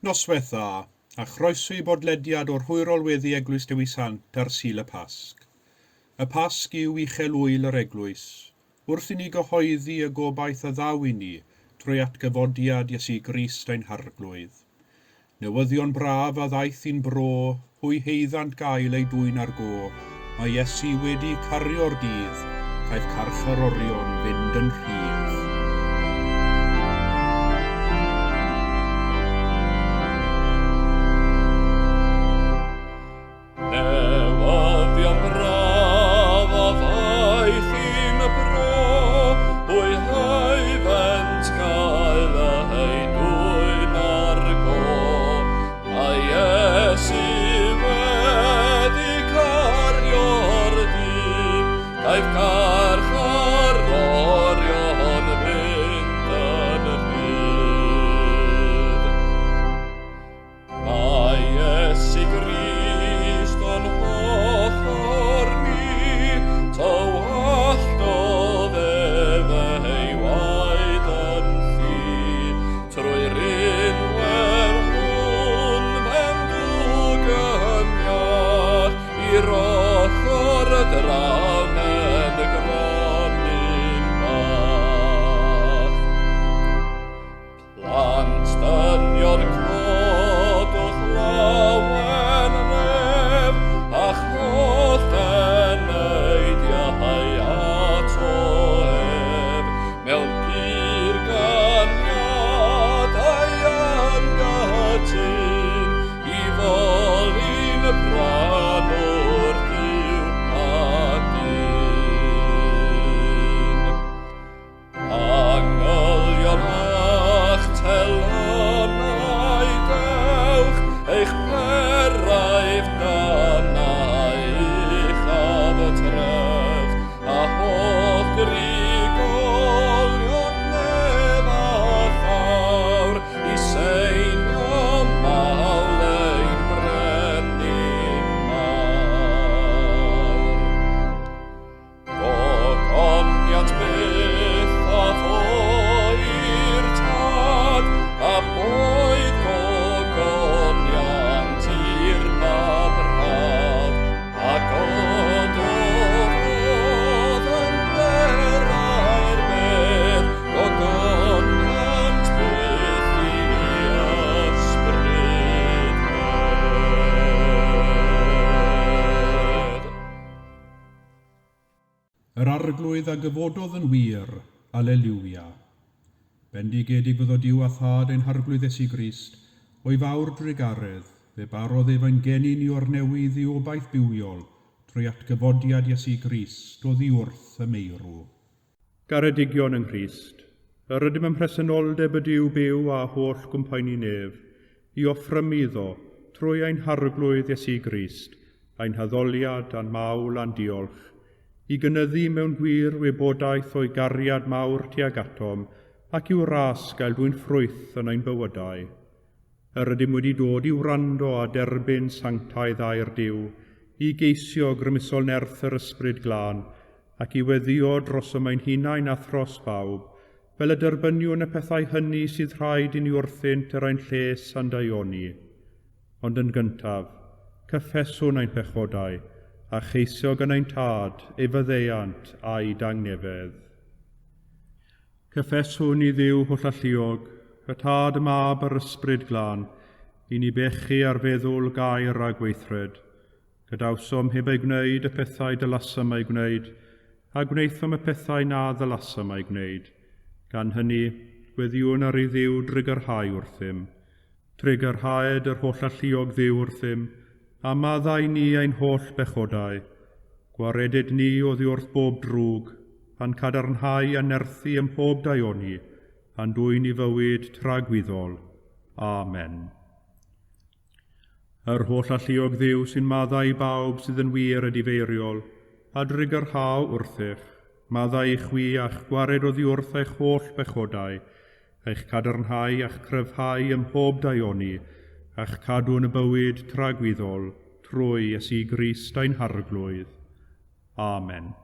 Noswaith dda, a chroeso i bodlediad o'r Hwyrol Weddi Eglwys Dewi Sant ar Sul y Pasg. Y Pasg yw uchel ŵyl yr Eglwys, wrth i ni gyhoeddi y gobaith a ddaw i ni trwy atgyfodiad Iesu Grist ein Harglwydd. Newyddion braf a ddaeth i'n bro, hwy heiddant gael eu dwyn ar go, mae Iesu wedi cario'r dydd, caiff carcharorion fynd yn rhydd. Newyddion braf a ddaeth i'n bro, hwy haeddent gael eu dwyn ar go. Mae Iesu wedi cario'r dydd, caiff carcharorion fynd yn rhydd. Mae Iesu Grist o'n hochr ni, tywalltodd ef ei waed yn llu, trwy'r unwer hwn fe'n dwg yn iach, i'r ochr draw mewn gronyn bach. Plant dynion codwch lawen nef, a'ch holl eneidiau ato ef, mewn pur ganiad a'i angytun, i foli'n pranwr Duw a dyn. Angylion a'ch telynau dewch, eich peraif danau uchaf y tref, a holl drigolion nef a llawr, i seinio mawl ein brenin mawr. Gogoniant byth a fo i'r Tad, a boed gogoniant i'r Mab rhad, a gododd yn berau'r bedd, gogoniant byth i ysbryd hedd. Yr Arglwydd a gyfododd yn wir, Aleliwia. Bendigedig fyddo Duw a Thad ein Harglwydd Iesu Grist, o'i fawr drugaredd, fe barodd ef ein geni ni o'r newydd i obaith bywiol, trwy atgyfodiad Iesu Grist oddi wrth y meirw. Garedigion yng Nghrist, yr ydym ym mhresenoldeb y Duw byw a holl gwmpaeni nef, i offrymu iddo, trwy ein Harglwydd Iesu Grist, ein haddoliad a'n mawl a'n diolch, i gynyddu mewn gwir wybodaeth o'i gariad mawr tuag atom ac i'w ras gael dwyn ffrwyth yn ein bywydau. Yr ydym wedi dod i wrando a derbyn sanctaidd air Duw, i geisio grymusol nerth yr Ysbryd Glân, ac i weddïo drosom ein hunain a thros bawb, fel y derbyniwn y pethau hynny sydd rhaid i ni wrthynt er ein lles a'n daioni. Ond yn gyntaf, cyffeswn ein pechodau, a cheisio gan ein Tad ei faddeuant a'i dangnefedd. Cyffeswn i Dduw hollalluog, y Tad, y Mab a'r Ysbryd Glân, i ni bechu ar feddwl, gair a gweithred. Gadawsom heb eu gwneud y pethau dylasom eu gwneud, a gwnaethom y pethau na ddylasom eu gwneud. Gan hynny, gweddïwn ar i Dduw drugarhau wrthym. Trugarhaed yr hollalluog Dduw wrthym, a maddau ni ein holl bechodau. Gwareded ni oddi wrth bob drwg, a'n cadarnhau a nerthu ym mhob daioni, a'n dwyn i fywyd tragwyddol. Amen. Yr hollalluog Dduw sy'n maddau i bawb sydd yn wir edifeiriol, a drugarhau wrthych, maddau i chwi a'ch gwared oddi wrth eich holl bechodau, eich cadarnhau a'ch cryfhau ym mhob daioni, a'ch cadw yn y bywyd tragwyddol, trwy Iesu Grist ein Harglwydd. Amen.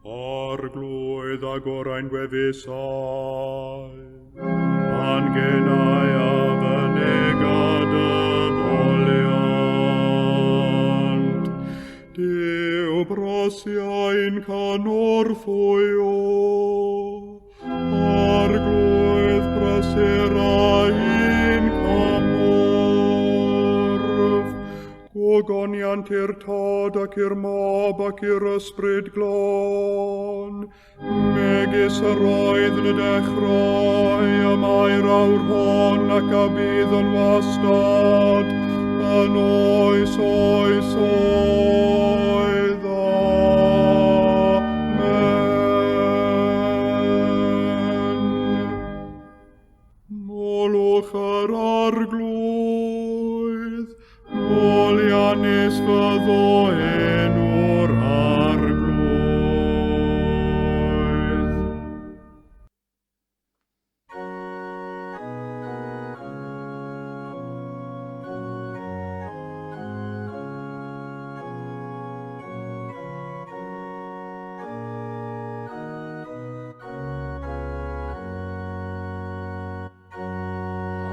Arglwydd. Arglwydd agor ein gwefusau, a'n genau a fynega dy foliant. Duw brysia ein cynorthwyo, Arglwydd brysura ein cymorth. Gogoniant i'r Tad ac i'r Mab ac i'r Ysbryd Glân, megis yr oedd yn y dechrau, y mae'r awr hon ac a bydd yn wastad, yn oes oes oedd. Amen. Molwch yr Arglwydd, moliannus fyddo enw'r Arglwydd.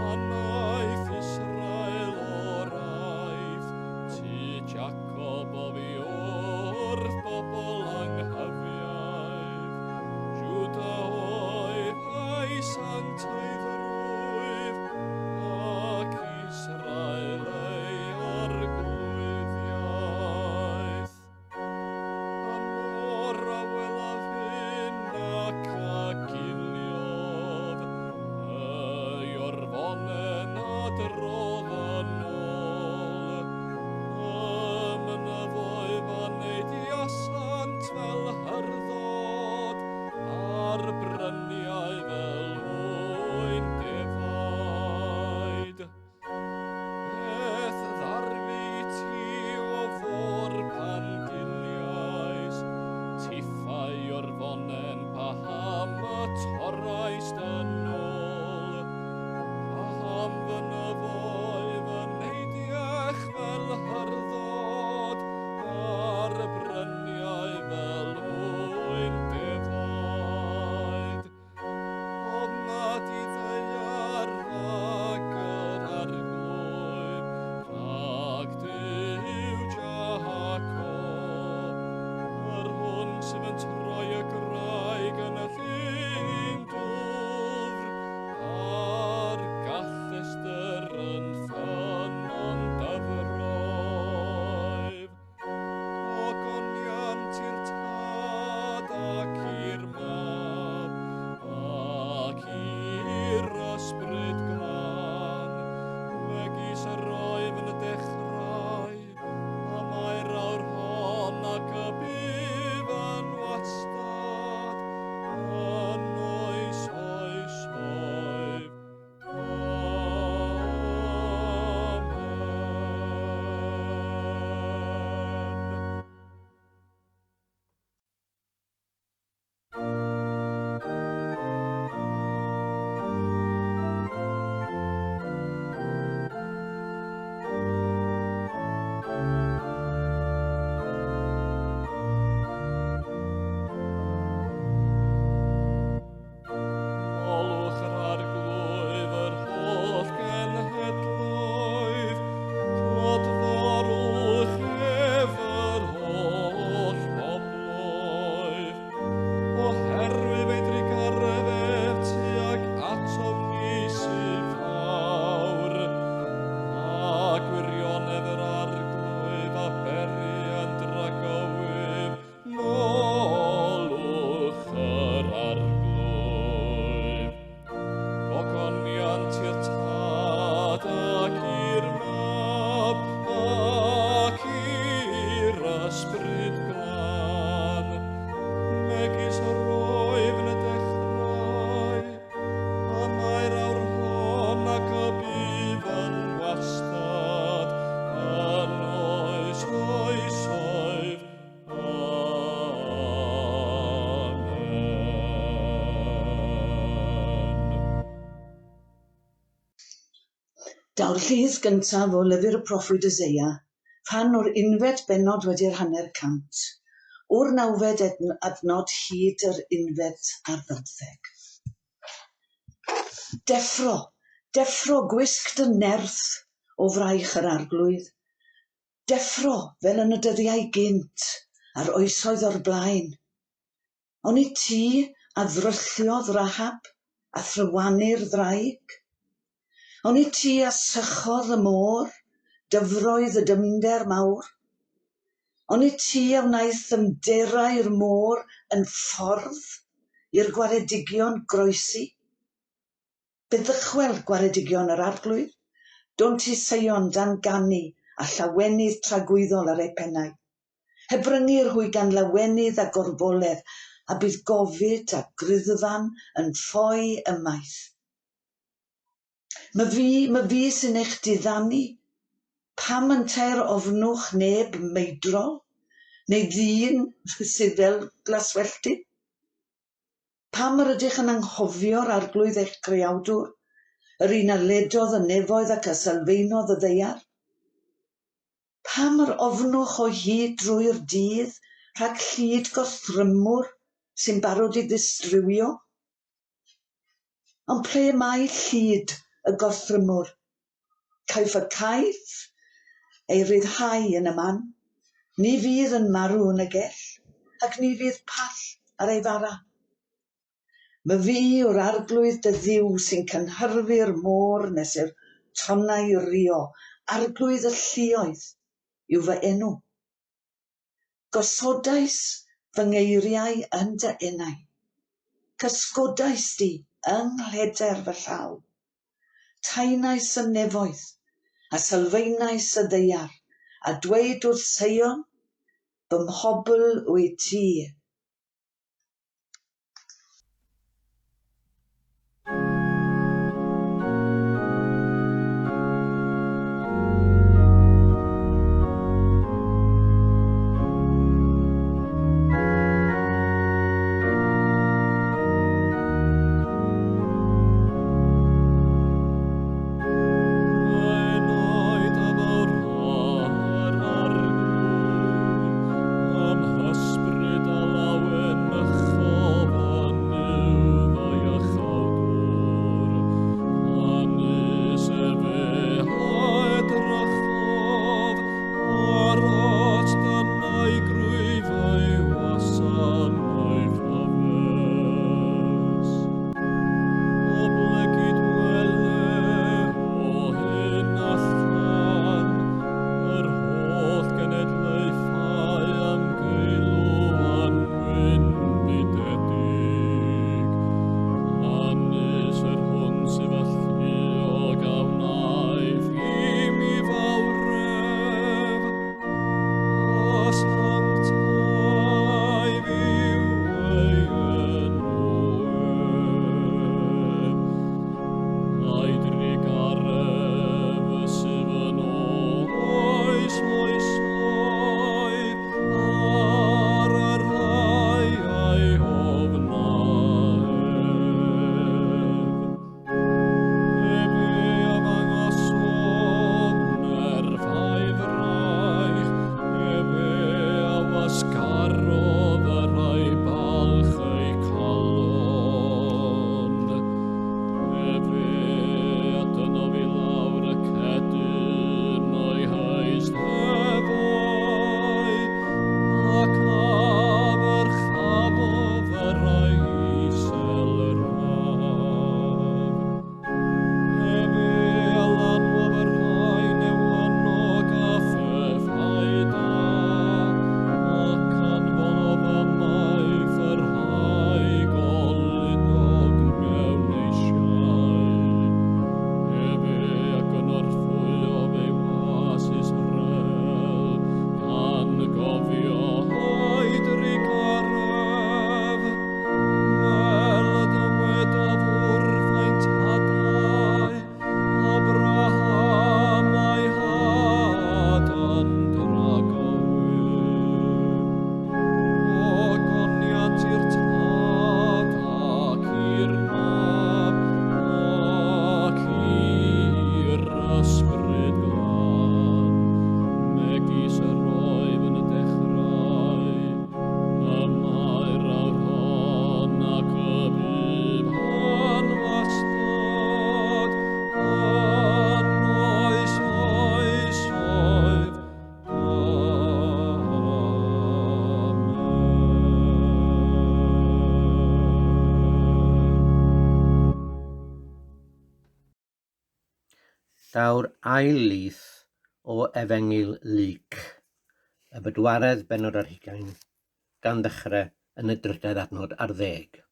Pan aeth Israel o'r Aifft, tŷ Jacob oddi wrth bobl anghyfiaith. Jwda oedd ei sancteiddrwydd, ac Israel ei arglwyddiaeth. Y môr a welodd hyn ac a giliodd, y Iorddonen a drodd yn ôl. Y mynyddoedd a neidiasant fel hyrddod, a'r bryniau fel ŵyn defaid. Beth ddarfu ti o fôr pan giliais, tithau Iorddonen paham y torraist yn ôl? Paham fynyddoedd yn neidiach fel hyrddod, a'r bryniau fel ŵyn defaid? Ofna di ddaear rhag yr Arglwydd, rhag Duw Jacob, yr hwn sydd yn troi y graig yn y llyn dwfr, a'r gallestr yn ffynnon dyfroedd. Gogoniant i'r Tad ac i'r Mab, ac i'r Ysbryd Glân, megis yr oedd yn y dechrau, y mae'r awr hon ac y bydd yn wastad, yn oes oesoedd. Amen. Molwch yr Arglwydd yr holl genhedloedd, clodforwch ef yr holl bobloedd. Oherwydd ei drugaredd ef tuag atom ni sydd fawr, a gwirionedd yr Arglwydd a beri yn dragywydd, molwch yr Arglwydd. Gogoniant i'r Tad ac i'r Mab ac i'r Ysbryd Glân, megis yr oedd yn y dechrau, y mae'r awr hon ac y bydd yn wastad, yn oes oesoedd. Amen. Daw'r llys gyntaf o lyfr y proffwyd Eseia, rhan o'r unfed bennod wedi'r 150. o'r nawfed adnod hyd yr unfed ar bymtheg. Deffro, deffro, gwisg dy nerth o fraich yr Arglwydd. Deffro fel yn y dyddiau gynt a'r oesoedd o'r blaen. Onid ti a ddrylliodd Rahab a thrywanu'r ddraig? Onid ti a sychodd y môr, dyfroedd y dyfnder mawr? Onid ti a wnaeth ddyfnderau'r môr yn ffordd i'r gwaredigion groesi? Fe ddychwel gwaredigion yr Arglwydd, dont i Seion dan ganu a llawenydd tragwyddol ar eu pennau. Hebryngir hwy gan lawenydd a gorfoledd, a bydd gofid a griddfan yn ffoi ymaith. Myfi, myfi sy'n eich diddanu. Pam yntau'r ofnwch neb meidrol, neu ddyn sydd fel glaswelltyn? Pam yr ydych yn anghofio'r Arglwydd eich Creawdwr, yr un a ledodd y nefoedd ac a sylfaenodd y ddaear? Pam yr ofnwch o hyd drwy'r dydd rhag llid gorthrymwr sy'n barod i ddistrywio? Ond ple mae llid y gorthrymwr? Caiff y caiff ei ryddhau yn y man. Ni fydd yn marw yn y gell, ac ni fydd pall ar ei fara. Myfi yw'r Arglwydd dy Dduw sy'n cynhyrfu'r môr nes i'r tonnau rio, Arglwydd y lluoedd yw fy enw. Gosodais fy ngeiriau yn dy enau. Cysgodais di yng nghleder fy llaw. Taenais y nefoedd, a sylfaenais y ddaear, a dweud wrth Seion, Fy mhobl wyt ti. Enaid a fawrha'r Arglwydd, a'm hysbryd a Llawr ail lith o Efengyl Luc, y bedwaredd bennod ar hugain, gan ddechrau yn y drydedd adnod ar ddeg.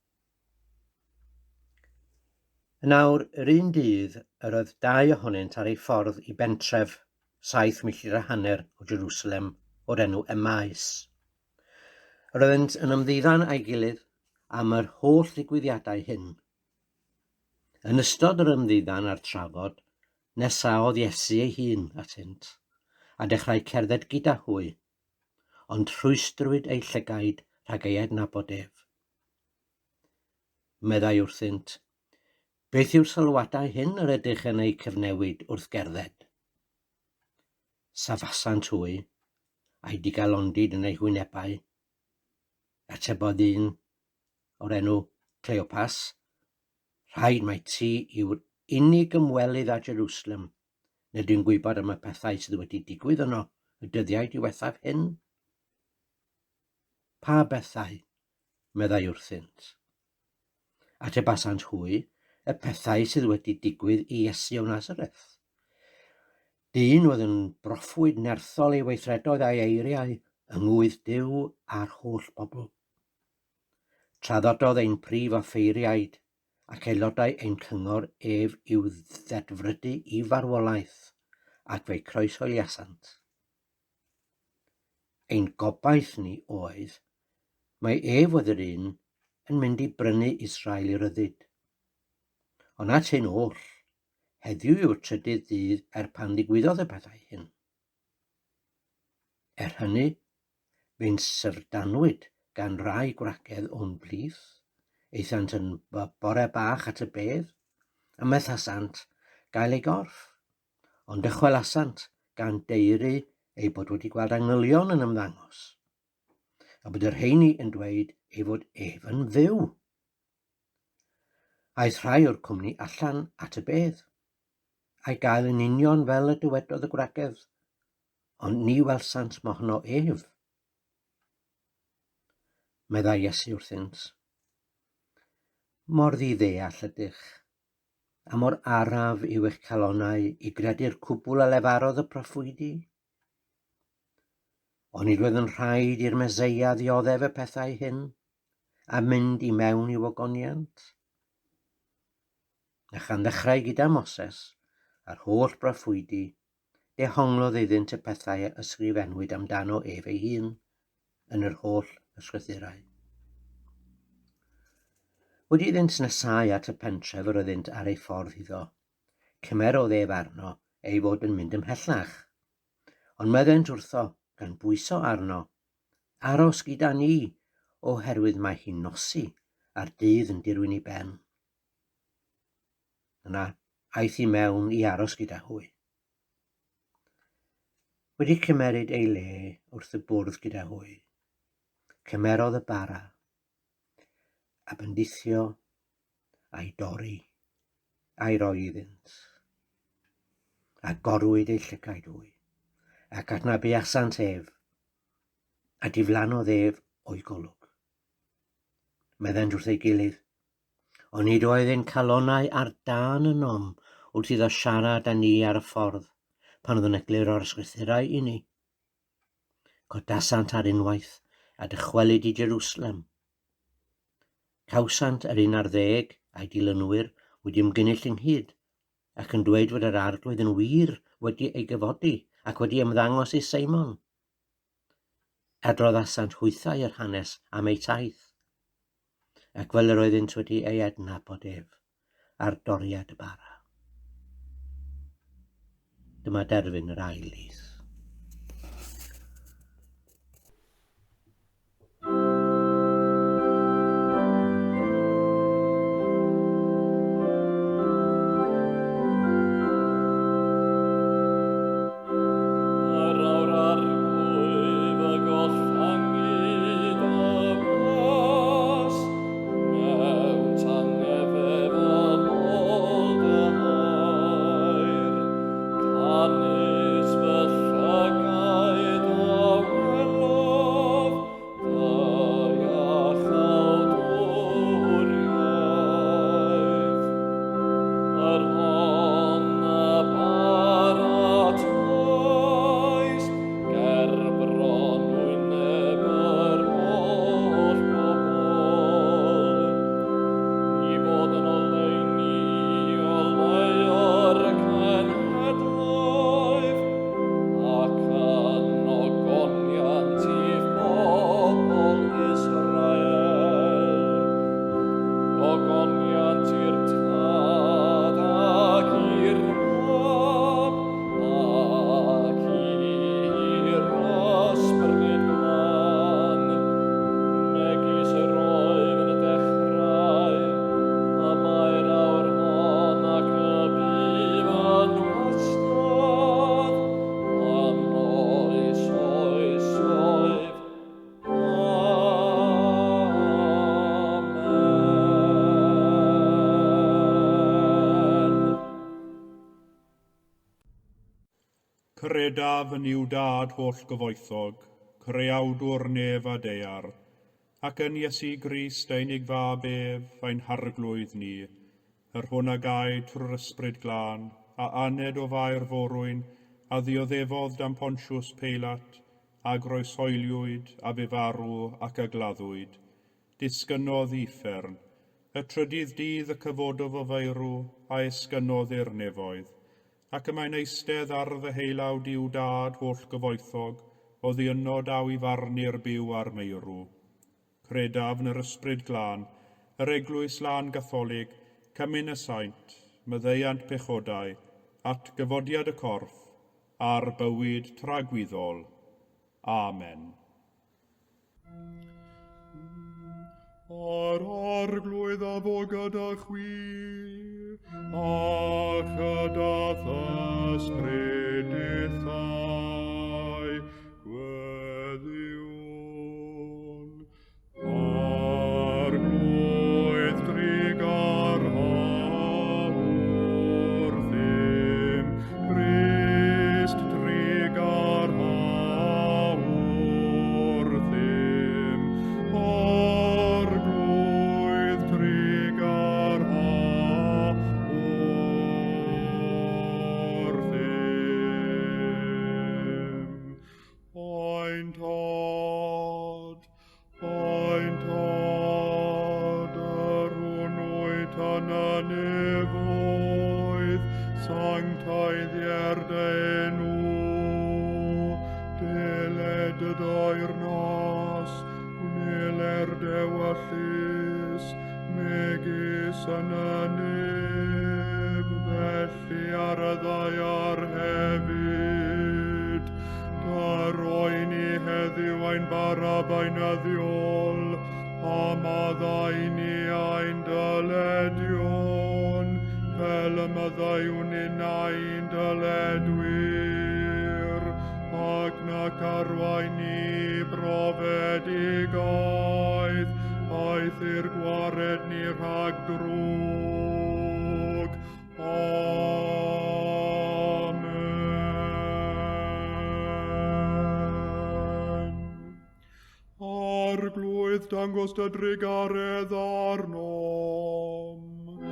Yn awr, yr un dydd, yr oedd dau ohonynt ar eu ffordd i bentref 7 milltir a hanner o Jerusalem o'r enw Emmaus. Yr oeddent yn ymddiddan â'i gilydd am yr holl ddigwyddiadau hyn. Yn ystod yr ymddiddan a'r trafod, nesaodd Iesu ei hun atynt, a dechrau cerdded gyda hwy, ond rhwystrwyd eu llygaid rhag ei adnabod ef. Meddai wrthynt, Beth yw'r sylwadau hyn yr ydych yn eu cyfnewid wrth gerdded? Safasant hwy, a'i digalondid yn eu hwynebau. Atebodd un o'r enw Cleopas, Rhaid mai ti yw'r unig ymwelydd â Jerusalem nad yw'n gwybod am y pethau sydd wedi digwydd yno y dyddiau diwethaf hyn. Pa bethau? meddai wrthynt. Atebasant hwy, y pethau sydd wedi digwydd i Iesu o Nazareth. Dyn oedd yn broffwyd nerthol ei weithredoedd a'i eiriau yng ngŵydd Duw a'r holl bobl. Traddododd ein prif offeiriaid ac aelodau ein cyngor ef i'w ddedfrydu i farwolaeth, ac fe'i croeshoeliasant. Ein gobaith ni oedd mai ef oedd yr un yn mynd i brynu Israel i ryddid. Ond at hyn oll, heddiw yw'r trydydd dydd er pan ddigwyddodd y pethau hyn. Er hynny, fe'n syfrdanwyd gan rai gwragedd o'n plith, aethant yn bore bach at y bedd, a methasant gael ei gorff, ond dychwelasant gan daeru eu bod wedi gweld angylion yn ymddangos, a bod y rheini yn dweud ei fod ef yn fyw. Aeth rhai o'r cwmni allan at y bedd, a'i gael yn union fel y dywedodd y gwragedd, ond ni welsant mohono ef. Meddai Iesu wrthynt, Mor ddi-ddeall ydych, a mor araf yw eich calonnau i gredu'r cwbl a lefarodd y proffwydi? Onid oedd yn rhaid i'r Meseia ddioddef y pethau hyn a mynd i mewn i'w ogoniant? A chan ddechrau gyda Moses a'r holl broffwydi, dehonglodd iddynt y pethau a ysgrifennwyd amdano ef ei hun yn yr holl ysgrythurau. Wedi iddynt nesáu at y pentref yr oeddynt ar ei ffordd iddo, cymerodd ef arno ei fod yn mynd ymhellach. Ond meddent wrtho, gan bwyso arno, Aros gyda ni, oherwydd mae hi'n nosi, a'r dydd yn dirwyn i ben. Yna, aeth i mewn i aros gyda hwy. Wedi cymeryd ei le wrth y bwrdd gyda hwy, cymerodd y bara, a bendithio a'i dorri, a'i roi iddynt. A gorwyd eu llygaid hwy, ac adnabuasant ef, a diflannodd ef o'i golwg. Meddent wrth ei gilydd, onid oedd ein calonnau ar dân ynom wrth iddo siarad â ni ar y ffordd, pan oedd yn egluro'r ysgrythurau i ni? Codasant ar unwaith a dychwelyd i Jerusalem. Cawsant yr un ar ddeg a'i dilynwyr wedi ymgynnull ynghyd ac yn dweud fod yr Arglwydd yn wir wedi ei gyfodi ac wedi ymddangos i Seimon. Adroddasant hwythau yr hanes am eu taith, ac fel yr oeddynt wedi ei adnabod ef ar doriad y bara. Dyma derfyn yr ail lith. Ar awr arglwydd y gollangid y gwas, mewn tangnefedd yn ôl dy air. Canys fy Credaf yn Nuw Dad holl-gyfoethog, Creawdwr nef a daear, ac yn Iesu Grist ei unig Fab ef, ein Harglwydd ni, yr hwn a gaed trwy'r Ysbryd Glân, a aned o Fair Forwyn, a ddioddefodd dan Pontius Peilat, a groeshoeliwyd, a bu farw, ac a gladdwyd. Disgynnodd i uffern. Y trydydd dydd y cyfododd o feirw, a esgynnodd i'r nefoedd. Ac y mae'n eistedd ar ddeheulaw Duw Dad holl-gyfoethog, oddi yno daw i farnu'r byw a'r meirw. Credaf yn yr Ysbryd Glân, yr Eglwys Lân Gatholig, Cymun y Saint, maddeuant pechodau, atgyfodiad y corff, a'r bywyd tragwyddol. Amen. A'r Arglwydd a fo gyda chwi, a chyda th'ysbryd dithau, gweddïwn. Arglwydd drugarha wrthym, Crist drugarha wrthym, Arglwydd trugarha wrthym. Ein Tad, ein Tad, yr hwn wyt yn y nefoedd, sancteiddier dy enw, deled dy deyrnas, gwneler d'ewyllys, megis yn y nef, felly ar y ddaear hefyd. Dyro i ni heddiw ein bara beunyddiol, a maddau i ni ein dyledion, fel y maddeuwn ninnau i'n dyledwyr, ac nac arwain ni i brofedigaeth, eithr gwared ni rhag drwg. Amen. Arglwydd, dangos dy drugaredd arnom, a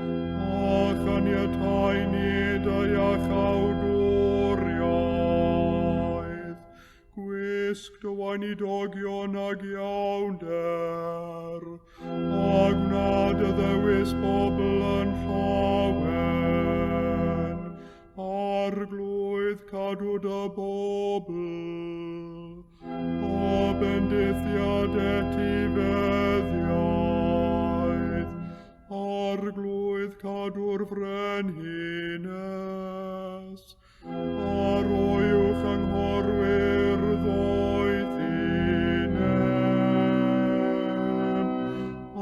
chaniatáu ni dy iachawdwriaeth. Gwisg dy weinidogion ag iawnder, a gwna dy ddewis bobl yn llawen. Arglwydd, cadw dy bobl, a bendithiad etifeddiaeth. Arglwydd, cadw'r frenhines, a rhoi uwch anghorwyr ddoethineb.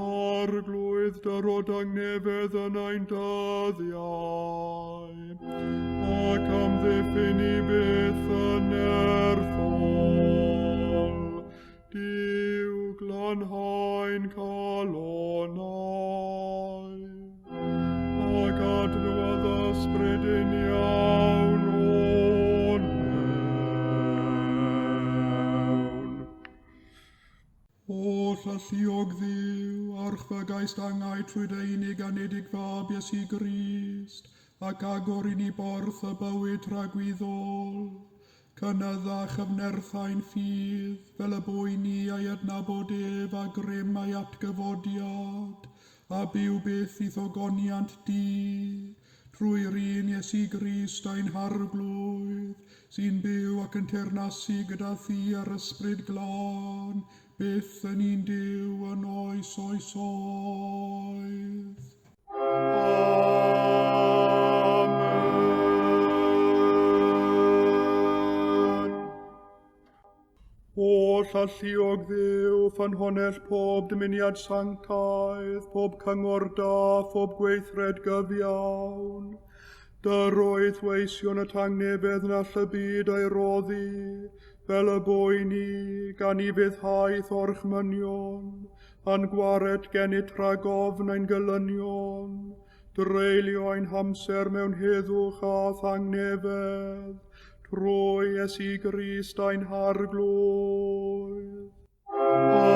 Arglwydd, dyro dangnefedd yn ein dyddiau, ac amddiffyn i byth yn nerthol. Duw, glanhau'n calonnau, ac adnewyddu ysbryd uniawn o'n mewn. Holl alluog Dduw, archfygaist angau trwy dy unig anedig Fab Iesu Grist, ac agor i ni borth y bywyd tragwyddol. Cynydda chyfnerthau'n ffydd, fel y bo i ni ei adnabod ef a grym ei atgyfodiad, a byw byth i'th ogoniant di, trwy'r un Iesu Grist ein Harglwydd, sy'n byw ac yn teyrnasu gyda thi a'r Ysbryd Glân, byth yn un Duw yn oes oesoedd. Amen. Holl alluog Dduw, ffynhonnell pob dymuniad sanctaidd, pob cyngor da, phob gweithred gyfiawn. Dyro i'th weision y tangnefedd na all y byd ei roddi, fel y bo i ni, gan ufuddhau i'th orchmynion, a'n gwared gennyt rhag ofn ein gelynion, dreulio ein hamser mewn heddwch a thangnefedd, Trwy Iesu Grist ein Harglwydd. Amen.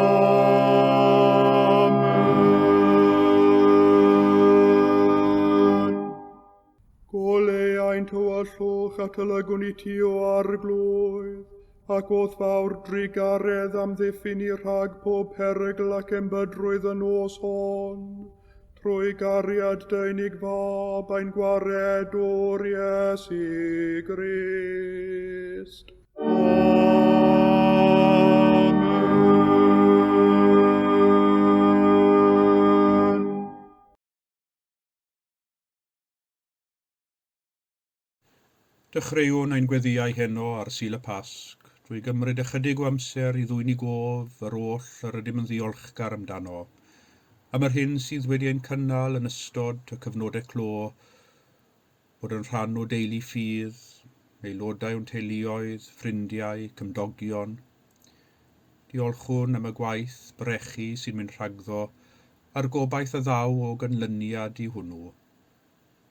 Goleuai'n tywyllwch at y lygwn i ti o Arglwydd, ac o'th fawr drugaredd amddiffyn ni rhag pob perygl ac embydrwydd y nos hon, trwy gariad dy unig fab ein Gwaredwr Iesu Grist. Amen. Dechreuwn ein gweddïau heno ar Sul y Pasg drwy gymryd ychydig o amser i ddwyn i gof yr oll yr ydym yn ddiolchgar amdano, am yr hyn sydd wedi ein cynnal yn ystod y cyfnodau clo, bod yn rhan o deulu ffydd, aelodau o'n teuluoedd, ffrindiau, cymdogion. Diolchwn am y gwaith brechu sy'n mynd rhagddo a'r gobaith a ddaw o ganlyniad i hwnnw.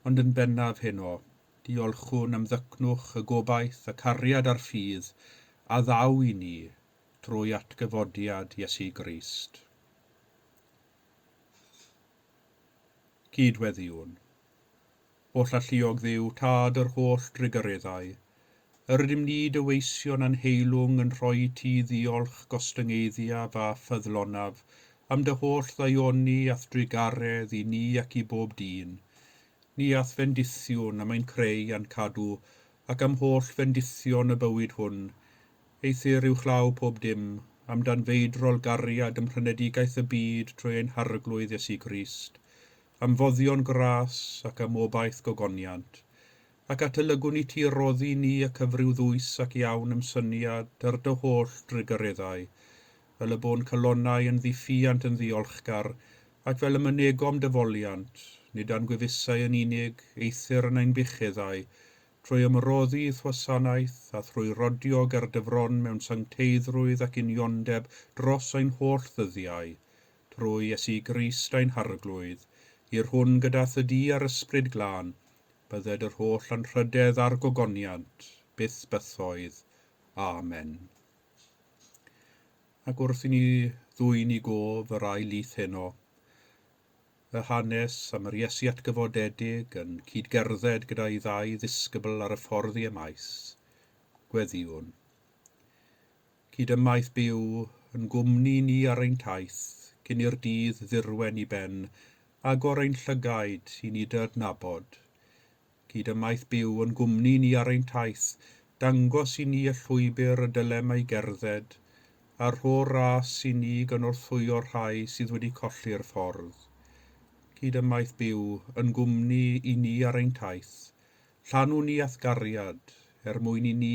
Ond yn bennaf heno, diolchwn am ddycnwch y gobaith, y cariad a'r ffydd a ddaw i ni trwy atgyfodiad Iesu Grist. Cydweddiwn. Holl alluog Dduw, Tad yr holl drugareddau, yr ydym ni dy weision a'n heilwng yn rhoi ti ddiolch gostyngeiddiaf a ffyddlonaf am dy holl ddaioni a'th drugaredd i ni ac i bob dyn. Ni a'th fendithiwn am ein creu a'n cadw, ac am holl fendithion y bywyd hwn, eithr uwchlaw pob dim, am danfeidrol gariad ym mhrynedigaeth y byd trwy ein Harglwydd Iesu Grist, am foddion gras ac am obaith gogoniant, ac atolygwn i ti roddi ni y cyfryw ddwys ac iawn ymsyniad ar dy holl drugareddau, fel y bo'n calonnau yn ddiffuant yn ddiolchgar, ac fel y mynegom dy foliant, nid a'n gwefusau yn unig, eithr yn ein bucheddau, trwy ymroddi i'th wasanaeth a thrwy rodio ger dy fron mewn sancteiddrwydd ac uniondeb dros ein holl ddyddiau, trwy Iesu Grist ein Harglwydd, i'r hwn gyda thydi a'r Ysbryd Glân, bydded yr holl anrhydedd a'r gogoniant, byth bythoedd. Amen. Ac wrth i ni ddwyn i gof yr ail lith heno, y hanes am yr Iesu atgyfodedig yn cydgerdded gyda'i ddau ddisgybl ar y ffordd i Emaus, gweddïwn. Cydymaith byw yn gwmni ni ar ein taith, cyn i'r dydd ddirwen i ben, agor ein llygaid i ni dy adnabod. Cydymaith byw yn gwmni ni ar ein taith, dangos i ni y llwybr y dylem ei gerdded, a rho ras i ni gynorthwyo'r rhai sydd wedi colli'r ffordd. Cydymaith byw yn gwmni i ni ar ein taith, llanw ni a'th gariad, er mwyn i ni,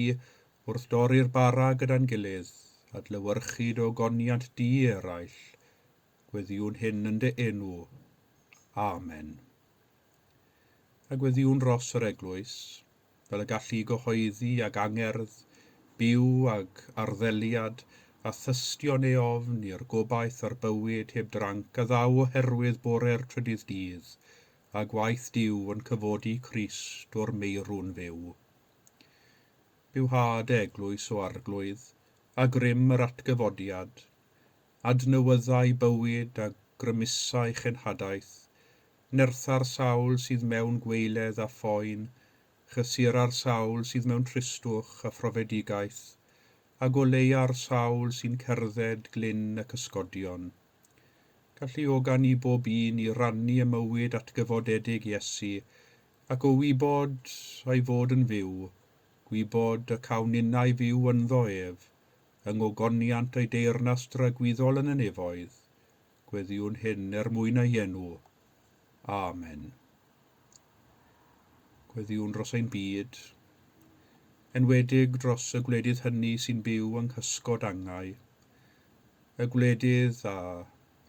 wrth dorri'r bara gyda'n gilydd, adlewyrchu dy ogoniant di eraill. Gweddïwn hyn yn dy enw. Amen. A gweddïwn dros yr eglwys, fel y gallu gyhoeddi ag angerdd, byw ag arddeliad, a thystion ei ofn i'r gobaith a'r bywyd heb dranc a ddaw oherwydd bore'r trydydd dydd, a gwaith Duw yn cyfodi Crist o'r meirw'n fyw. Bywhad eglwys o Arglwydd, a grym yr atgyfodiad, adnewyddau bywyd a grymusau chenhadaeth, nertha'r sawl sydd mewn gweiledd a phoen, chysura'r sawl sydd mewn tristwch a phrofedigaeth, a goleua'r sawl sy'n cerdded glyn y cysgodion. Galluoga ni bob un i rannu y mywyd atgyfodedig Iesu, ac o wybod a'i fod yn fyw, gwybod y cawn ninnau fyw ynddo ef, yng ngogoniant ei deyrnas dragwyddol yn y nefoedd. Gweddïwn hyn er mwyn ei enw. Amen. Gweddïwn dros ein byd, enwedig dros y gwledydd hynny sy'n byw yng nghysgod angau, y gwledydd a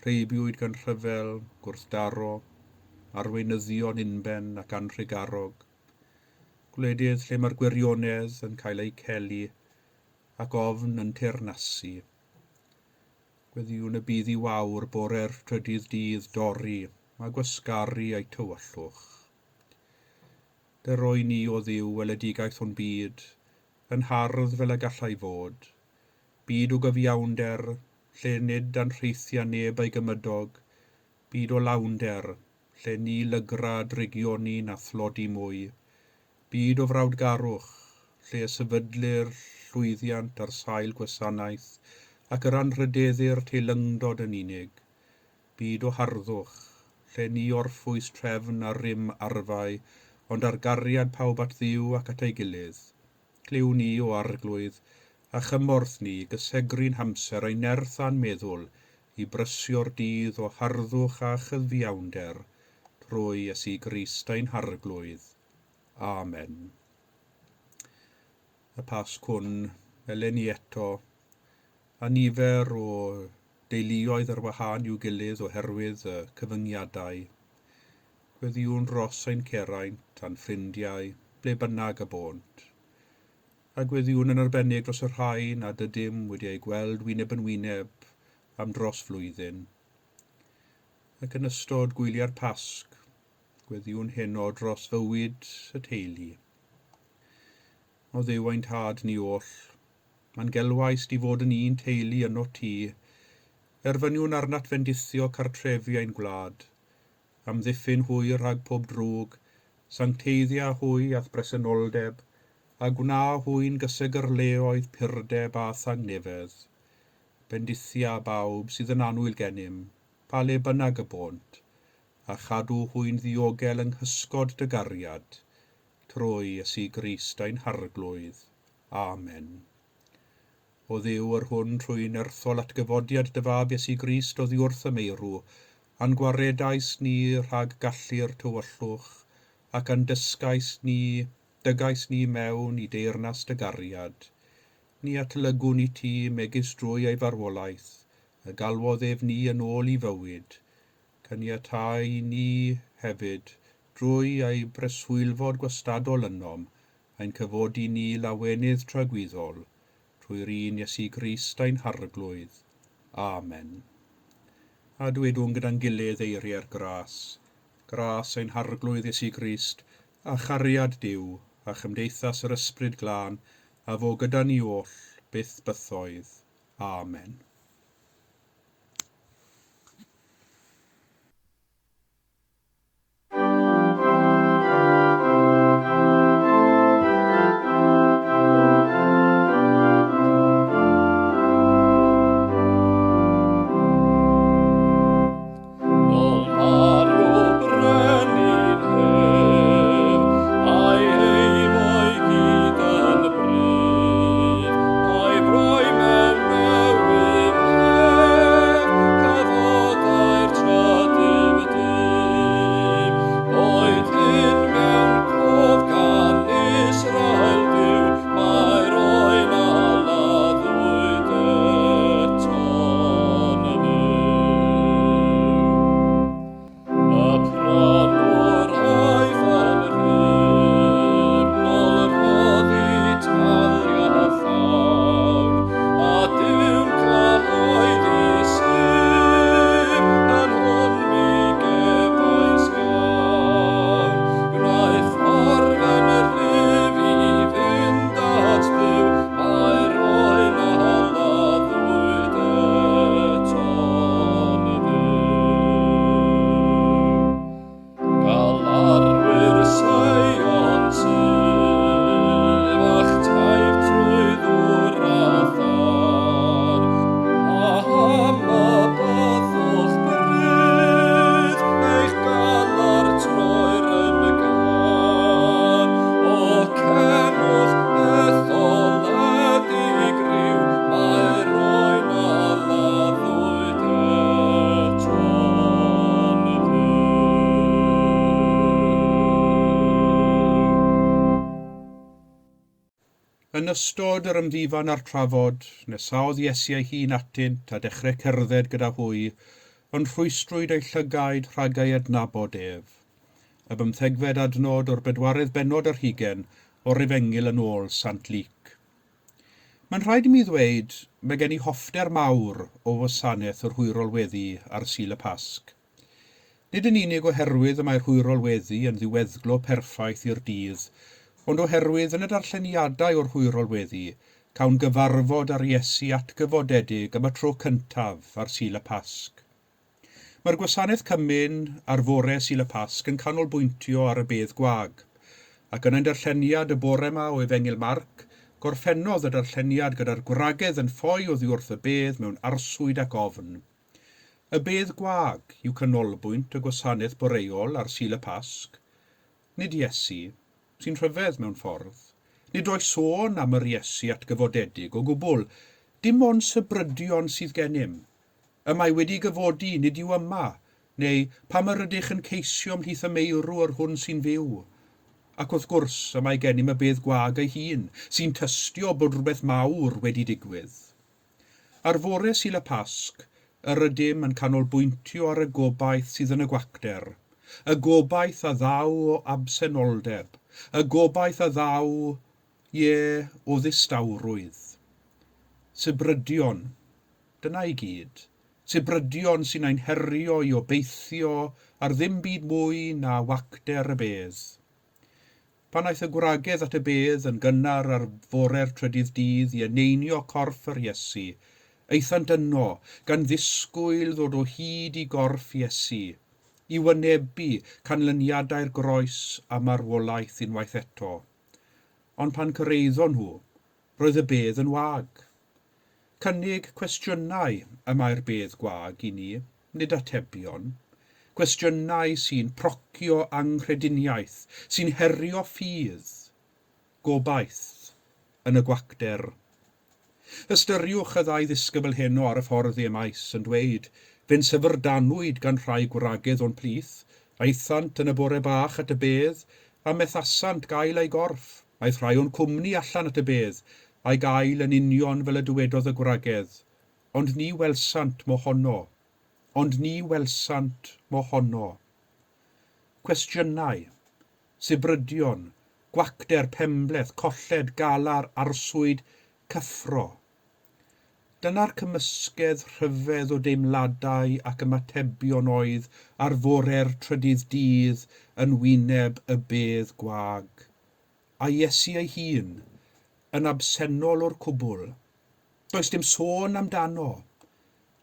rheibiwyd gan rhyfel, gwrthdaro, arweinyddion unben ac anrhugarog, gwledydd lle mae'r gwirionedd yn cael eu celu ac ofn yn teyrnasu. Gweddïwn y bydd i wawr bore'r trydydd dydd dorri a gwasgaru eu tywyllwch. Dy roi ni o Dduw weledigaeth o'n byd, yn hardd fel y gallai fod. Byd o gyfiawnder, lle nid anrheithia neb ei gymydog, byd o lawnder, lle ni lygra drygioni na thlodi mwy, byd o frawdgarwch, lle y sefydlir llwyddiant ar sail gwasanaeth ac yr anrhydeddir teilyngdod yn unig, byd o harddwch, lle ni orffwys trefn a rym arfau, ond ar gariad pawb at Dduw ac at ei gilydd. Clyw ni, o Arglwydd, a chymorth ni gysegru'n hamser ein nerth a'n meddwl i brysio'r dydd o harddwch a chyfiawnder, trwy Iesu Grist ein Harglwydd. Amen. Y Pasg hwn, eleni eto, a nifer o deuluoedd ar wahân i'w gilydd oherwydd y cyfyngiadau, gweddïwn dros ein ceraint a'n ffrindiau, ble bynnag y bônt. A gweddïwn yn arbennig dros y rhai nad ydym wedi eu gweld wyneb yn wyneb am dros flwyddyn. Ac yn ystod gwyliau'r Pasg, gweddïwn heno dros fywyd y teulu. O Dduw ein Tad ni oll, ma'n gelwais di fod yn un teulu ynot ti, erfyniwn arnat fendithio cartrefi ein gwlad, amddiffyn hwy rhag pob drwg, sancteiddia hwy a'th bresenoldeb, a gwna hwy'n gysegr-leoedd purdeb a thangnefedd. Bendithia bawb sydd yn annwyl gennym, pa le bynnag y bônt, a chadw hwy'n ddiogel yng nghysgod dy gariad, trwy Iesu Grist ein Harglwydd. Amen. O Dduw, yr hwn trwy nerthol atgyfodiad dy Fab Iesu Grist oddi wrth y meirw, a'n gwaredais ni rhag gallu'r tywyllwch, ac a'n dysgais ni, dygais ni mewn i deyrnas dy gariad. Ni atlygwn i ti, megis drwy ei farwolaeth, y galwodd ef ni yn ôl i fywyd. Caniatâi i ni hefyd, drwy ei breswylfod gwastadol ynom, ein cyfodi ni lawenydd tragwyddol, trwy'r un Iesu Grist ein Harglwydd. Amen. A dwedwn gyda'n gilydd eiriau'r gras. Gras ein Harglwydd Iesu Grist, a chariad Duw, a chymdeithas yr Ysbryd Glân, a fo gyda ni oll, byth bythoedd. Amen. Nôl marw brenin hef, a'i heifoi gyd yn brudd, a'i broi mewn newydd nef, cyfodai'r trydydd dydd. Boed hyn mewn cof gan Israel Duw, mae'r oen a laddwyd eto'n fyw. Y prynwr aeth yn rhydd, nôl rhoddi taliad llawn, a Duw'n cyhoeddi sef, yn hwn mi gefais iawn. Gwnaeth arfen rhyf i fynd at Dduw, mae'r oen a laddwyd eto'n fyw. Galarwyr Seion sydd, a'ch taith trwy ddŵr a thân. Paham y byddwch bryd, eich galar troer yn gân? O cenwch etholedig ryw, mae'r oen a laddwyd eto'n fyw. Yn ystod yr ymddifan a'r trafod, nesaodd Iesu ei hun atynt a dechrau cerdded gyda hwy, ond rhwystrwyd eu llygaid rhag ei adnabod ef. Y bymthegfed adnod o'r bedwaredd bennod ar hugain o'r Efengyl yn ôl Sant Luc. Mae'n rhaid i mi ddweud, mae gen i hoffter mawr o wasanaeth yr hwyrol weddi ar Sul y Pasg. Nid yn unig oherwydd y mae'r hwyrol weddi yn ddiweddglo perffaith i'r dydd, ond oherwydd yn y darlleniadau o'r hwyrol weddi, cawn gyfarfod â'r Iesu atgyfodedig am y tro cyntaf ar Sul y Pasg. Mae'r gwasanaeth cymun ar fore Sul y Pasg yn canolbwyntio ar y bedd gwag, ac yn ein darlleniad y bore yma o Efengyl Marc, gorffennodd y darlleniad gyda'r gwragedd yn ffoi oddi wrth y bedd mewn arswyd ac ofn. Y bedd gwag yw canolbwynt y gwasanaeth boreol ar Sul y Pasg. Nid Iesu, sy'n rhyfedd mewn ffordd. Nid oes sôn am yr Iesu atgyfodedig o gwbl, dim ond sybrydion sydd gennym. Y mae wedi gyfodi, nid yw yma, neu pam yr ydych yn ceisio ymhlith y meirw yr hwn sy'n fyw? Ac wrth gwrs, y mae gennym y bedd gwag ei hun, sy'n tystio bod rhywbeth mawr wedi digwydd. Ar fore Sul y Pasg, yr ydym yn canolbwyntio ar y gobaith sydd yn y gwacter, y gobaith a ddaw o absenoldeb, y gobaith a ddaw, ie, o ddistawrwydd. Sibrydion, Dyna i gyd. Sibrydion sy'n ein herio i obeithio ar ddim byd mwy na wacter y bedd. Pan aeth y gwragedd at y bedd yn gynnar ar fore'r trydydd dydd i eneinio corff yr Iesu, aethant yno, gan ddisgwyl ddod o hyd i gorff Iesu, i wynebu canlyniadau'r groes a marwolaeth unwaith eto. Ond pan cyrhaeddon nhw, roedd y bedd yn wag. Cynnig cwestiynau y mae'r bedd gwag i ni, nid atebion. Cwestiynau sy'n procio anghrediniaeth, sy'n herio ffydd, gobaith, yn y gwacter. Ystyriwch y ddau ddisgybl heno ar y ffordd i Emaus yn dweud, Fe'n syfrdanwyd gan rhai gwragedd o'n plith, aethant yn y bore bach at y bedd, a methasant gael ei gorff. Aeth rhai o'n cwmni allan at y bedd, a'i gael yn union fel y dywedodd y gwragedd, ond ni welsant mohono. Ond ni welsant mohono. Cwestiynau. Sibrydion. Gwacter, penbleth, colled, galar, arswyd, cyffro. Dyna'r cymysgedd rhyfedd o deimladau ac ymatebion oedd ar fore'r trydydd dydd yn wyneb y bedd gwag. A Iesu ei hun, yn absennol o'r cwbl. Does dim sôn amdano.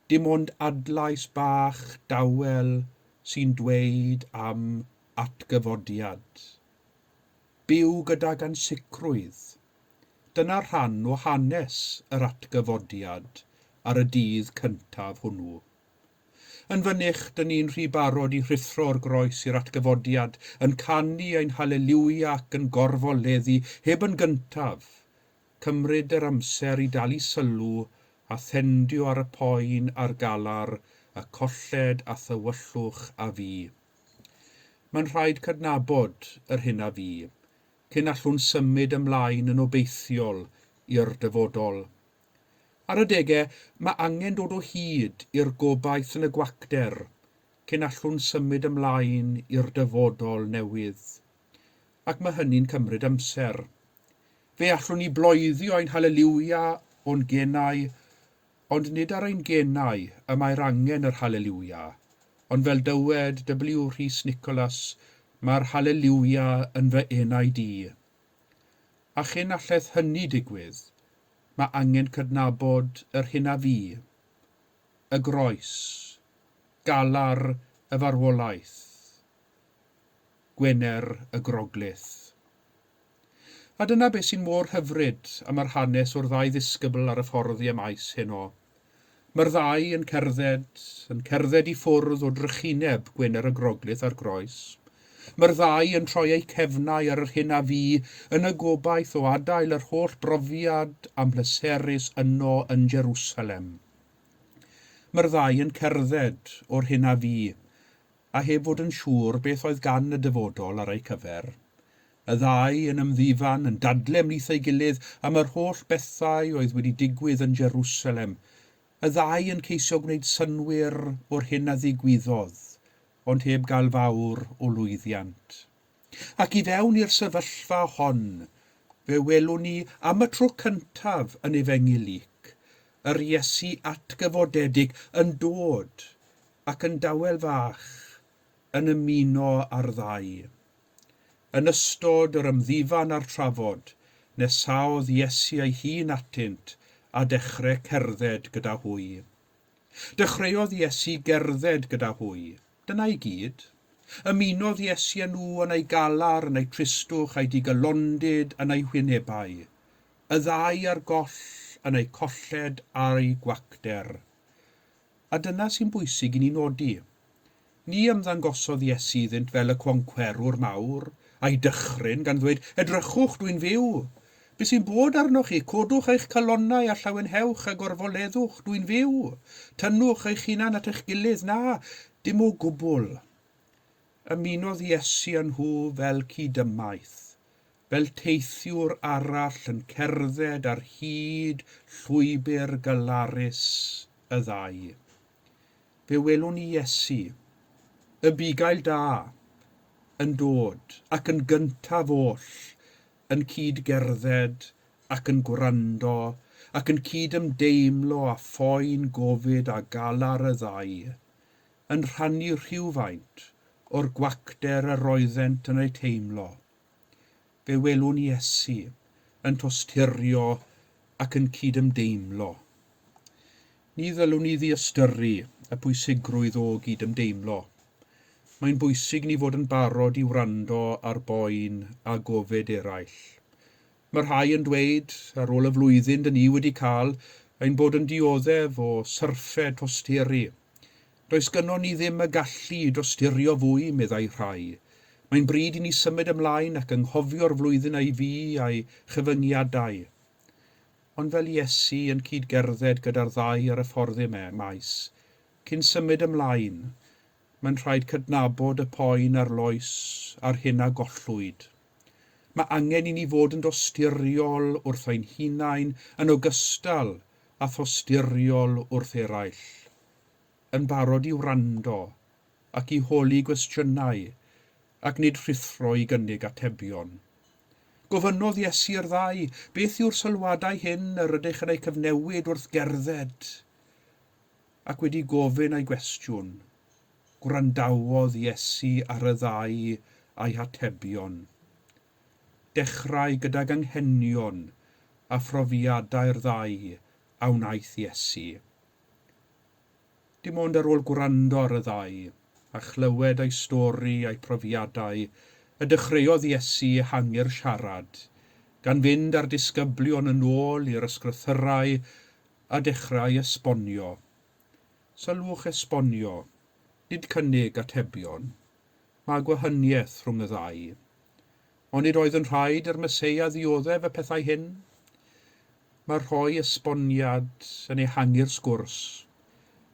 Dim ond adlais bach dawel sy'n dweud am atgyfodiad. Byw gydag ansicrwydd. Dyna rhan o hanes yr atgyfodiad ar y dydd cyntaf hwnnw. Yn fynych, dyn ni'n rhy barod i rhuthro o'r groes i'r atgyfodiad, yn canu ein haleliwia ac yn gorfoleddu, heb yn gyntaf, cymryd yr amser i dalu sylw a thendio ar y poen a'r galar, y colled a thywyllwch a fu. Mae'n rhaid cydnabod yr hyn a fu, cyn allwn symud ymlaen yn obeithiol i'r dyfodol. Ar adegau, mae angen dod o hyd i'r gobaith yn y gwacter cyn allwn symud ymlaen i'r dyfodol newydd. Ac mae hynny'n cymryd amser. Fe allwn ni bloeddio ein haleliwia o'n genau, ond nid ar ein genau y mae'r angen yr haleliwia, ond fel dywed W. Rhys Nicholas, mae'r haleliwia yn fy enaid i. A chyn alleth hynny digwydd, mae angen cydnabod yr hyn a fu, y groes, galar y farwolaeth, Gwener y Groglith. A dyna beth sy'n mor hyfryd am yr hanes o'r ddau ddisgybl ar y ffordd i Emaus heno. Mae'r ddau yn cerdded, yn cerdded i ffwrdd o drychineb Gwener y Groglith a'r groes. Mae'r ddau yn troi eu cefnau ar yr hyn a fu, yn y gobaith o adael yr holl brofiad amhleserus yno yn Jerusalem. Mae'r ddau yn cerdded o'r hyn a fu, a heb fod yn siŵr beth oedd gan y dyfodol ar eu cyfer. Y ddau yn ymddifan, yn dadle ymhlith ei gilydd am yr holl bethau oedd wedi digwydd yn Jerusalem. Y ddau yn ceisio gwneud synnwyr o'r hyn a ddigwyddodd, ond heb gael fawr o lwyddiant. Ac i fewn i'r sefyllfa hon, fe welwn ni am y tro cyntaf yn Efengyl Luc, yr Iesu atgyfodedig yn dod ac yn dawel fach yn ymuno â'r ddau. Yn ystod yr ymddifan a'r trafod, nesaodd Iesu ei hun atynt a dechrau cerdded gyda hwy. Dechreuodd Iesu gerdded gyda hwy. Dyna i gyd. Ymunodd Iesu â nhw yn eu galar, yn eu tristwch, a'u digalondid, yn eu hwynebau. Y ddau ar goll yn eu colled a'u gwacter. A dyna sy'n bwysig i ni nodi. Ni ymddangosodd Iesu iddynt fel y concwerwr mawr, a'i dychryn, gan ddweud, Edrychwch, dwi'n fyw! Be sy'n bod arnoch chi? Codwch eich calonnau a llawenhewch a gorfoleddwch, dwi'n fyw! Tynnwch eich hunan at eich gilydd, na, dim o gwbl. Ymunodd Iesu â nhw fel cydymaith, fel teithiwr arall yn cerdded ar hyd llwybr galarus y ddau. Fe welwn ni Iesu, y bugail da, yn dod, ac yn gyntaf oll, yn cyd-gerdded ac yn gwrando ac yn cyd-ymdeimlo â phoen gofid a galar y ddau, yn rhannu rhywfaint o'r gwacter yr oeddent yn eu teimlo. Fe welwn Iesu yn tosturio ac yn cydymdeimlo. Ni ddylwn ni ddiystyru y pwysigrwydd o gydymdeimlo. Mae'n bwysig ni fod yn barod i wrando ar boen a gofid eraill. Mae rhai yn dweud, ar ôl y flwyddyn dyn ni wedi cael, ein bod yn dioddef o syrffed tosturi. Does gynnon ni ddim y gallu i dosturio fwy, meddai rhai. Mae'n bryd i ni symud ymlaen ac anghofio'r flwyddyn a'i fu a'i chyfyngiadau. Ond fel Iesu yn cyd-gerdded gyda'r ddau ar y ffordd i'm maes, cyn symud ymlaen, mae'n rhaid cydnabod y poen a'r loes a'r hyn a gollwyd. Mae angen i ni fod yn dosturiol wrth ein hunain yn ogystal â thosturiol wrth eraill, yn barod i wrando ac i holi gwestiynau ac nid rhuthro i gynnig atebion. Gofynnodd Iesu i'r ddau, Beth yw'r sylwadau hyn yr ydych yn eu cyfnewid wrth gerdded? Ac wedi gofyn ei gwestiwn, gwrandawodd Iesu ar y ddau a'i hatebion. Dechrau gydag anghenion a phrofiadau'r ddau a wnaeth Iesu. Dim ond ar ôl gwrando ar y ddau, a chlywed eu stori a'u profiadau, y dechreuodd Iesu ehangu'r siarad, gan fynd â'r disgyblion yn ôl i'r ysgrythyrau a dechrau esbonio. Sylwch esbonio, nid cynnig atebion. Mae gwahaniaeth rhwng y ddau. Onid oedd yn rhaid i'r Meseia ddioddef y pethau hyn? Mae rhoi esboniad yn ehangu'r sgwrs,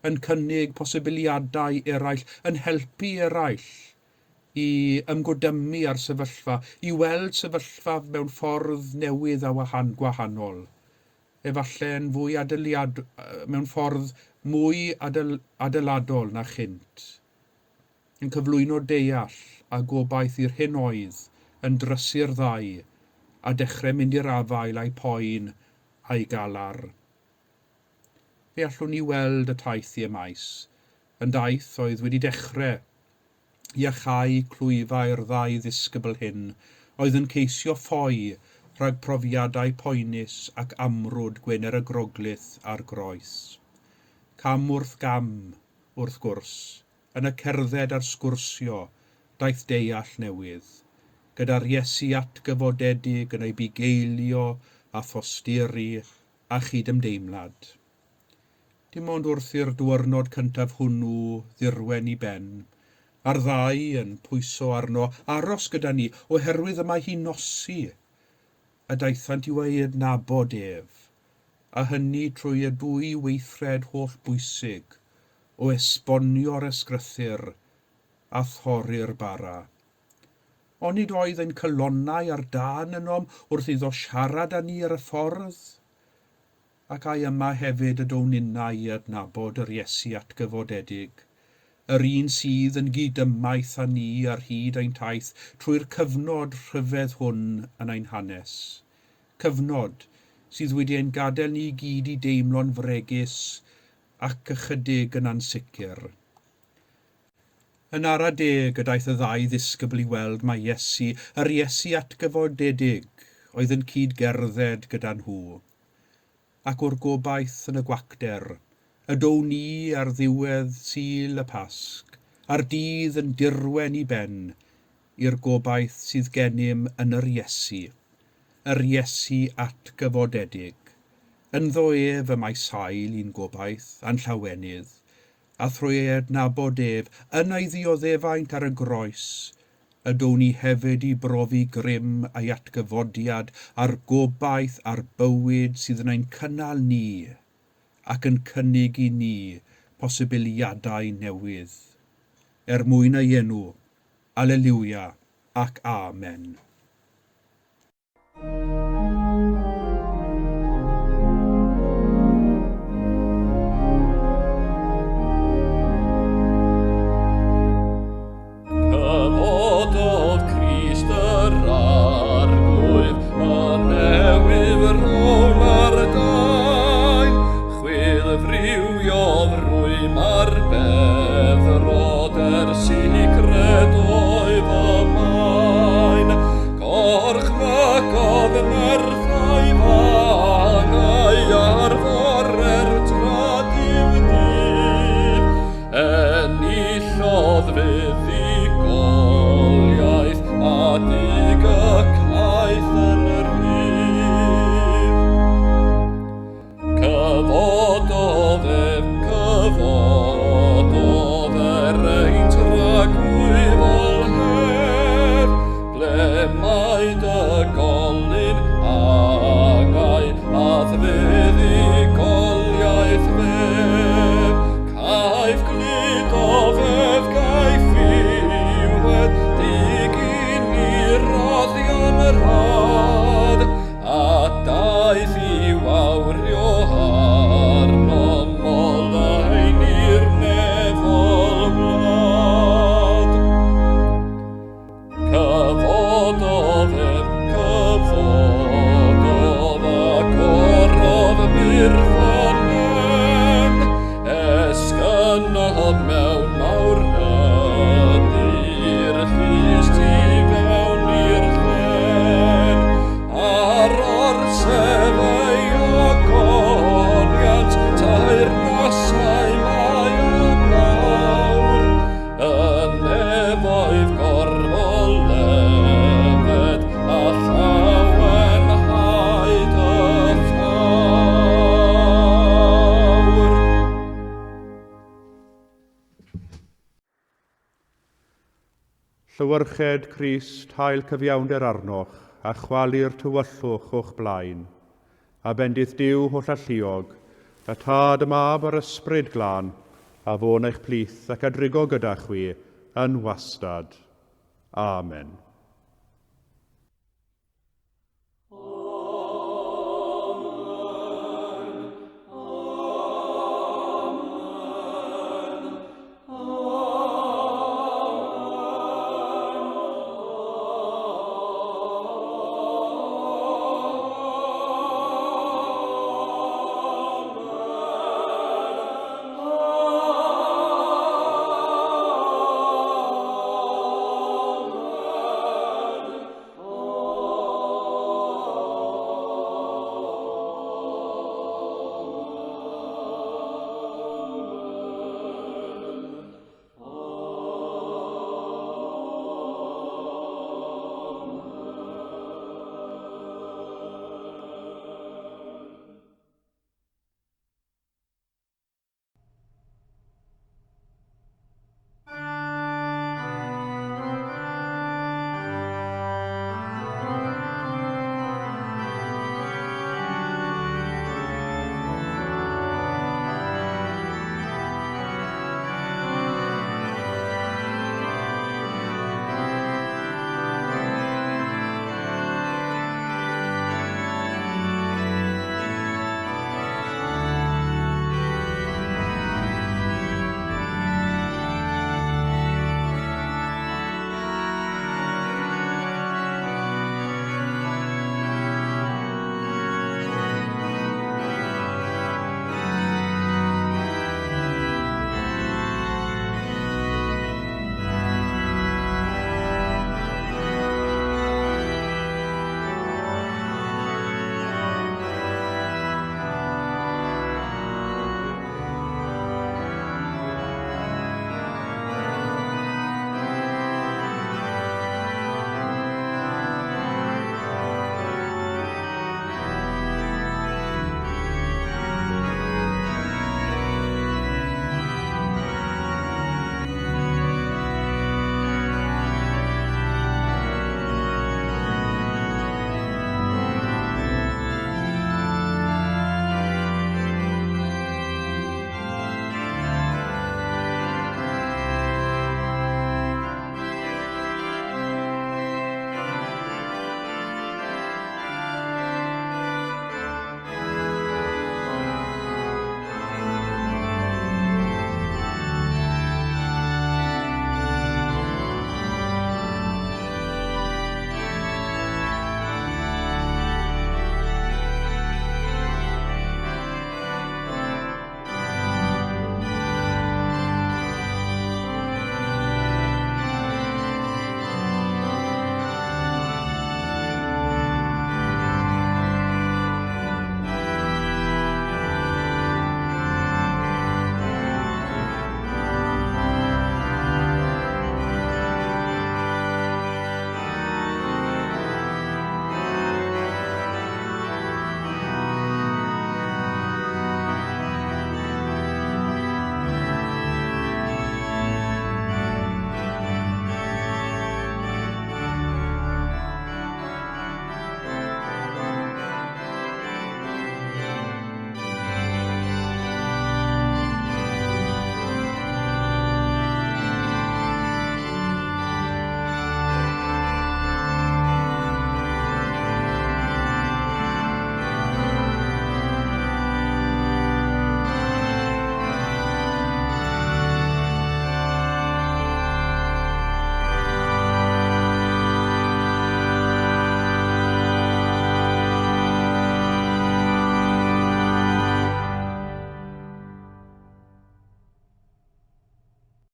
yn cynnig posibiliadau eraill, yn helpu eraill i ymgodymu â'r sefyllfa, i weld sefyllfa mewn ffordd newydd a wahan, gwahanol. Efallai yn fwy adeiliad, mewn ffordd mwy adel, adeiladol na chynt. Yn cyflwyno deall a gobaith i'r hyn oedd yn drysu'r ddau a dechrau mynd i'r afael â'i poen a'i galar. Fe allwn ni weld y taith i Emaus yn daith oedd wedi dechrau iachau clwyfau'r ddau ddisgybl hyn oedd yn ceisio ffoi rhag profiadau poenus ac amrwd Gwener y Groglith a'r Groes. Cam wrth gam, wrth gwrs, Yn y cerdded a'r sgwrsio, daeth deall newydd, gyda'r Iesu atgyfodedig yn ei bugeilio a thosturi a chydymdeimlad. Dim ond wrth i'r dwyrnod cyntaf hwnnw ddirwen i ben, a'r ddau yn pwyso arno aros gyda ni oherwydd y mae hi'n nosi, y daethant i'w ei adnabod ef, a hynny trwy y dwy weithred holl bwysig o esbonio'r Ysgrythur a thorri'r bara. Onid oedd ein calonnau ar dân ynom wrth iddo siarad â ni ar y ffordd? Ac ai yma hefyd y down ninnau i adnabod yr Iesu atgyfodedig, yr un sydd yn gydymaith â ni ar hyd ein taith trwy'r cyfnod rhyfedd hwn yn ein hanes, cyfnod sydd wedi ein gadael ni i gyd i deimlo'n fregus ac ychydig yn ansicr. Yn ara deg y daeth y ddau ddisgybl i weld mai Iesu, yr Iesu atgyfodedig, oedd yn cyd-gerdded gyda nhw. Ac o'r gobaith yn y gwacter, y down ni ar ddiwedd Sul y Pasg, a'r dydd yn dirwen i ben, i'r gobaith sydd gennym yn yr Iesu, yr Iesu atgyfodedig. Ynddo ef y mae sail i'n gobaith a'n llawenydd, a thrwy ei adnabod ef, yn ei ddioddefaint ar y groes, y down ni hefyd i brofi grym ei atgyfodiad a'r gobaith a'r bywyd sydd yn ein cynnal ni ac yn cynnig i ni posibiliadau newydd. Er mwyn ei enw. Aleliwia ac Amen. Cyfododd Crist yr Arglwydd, a newydd rhwng ar dail, chwilfriwiodd rwym ar beddrod ers i credoedd y maen. Gorchfygodd nerthau fangau ar fore'r tra dydd. Enillodd fuddugoliaeth a dug y caeth yn rhydd. Cyfododd ef, cyfododd er ein tragwyddol hedd, ble mae dy golyn angau a'th fuddugoliaeth fedd. Caiff gludo fedd, gaiff iwedd, dig i ni roddion rhad, a daeth i wawrio arnom oleuni'r nefol wlad. Cyfododd ef, cyfododd agorodd burffonen, esgynnodd mewn mawrhydi'r llys tu fewn i'r llen, ar orsedd ei ogoniant teyrnasau mae yn awr, y nefoedd gorfolefed a llawenhaid y llawr. Llewyrched Crist, hael cyfiawnder arnoch, a chwalu'r tywyllwch o'ch blaen. A bendith Duw hollalluog, y Tad, y Mab a'r Ysbryd Glân, a fo'n eich plith ac a drigo gyda chwi yn wastad. Amen.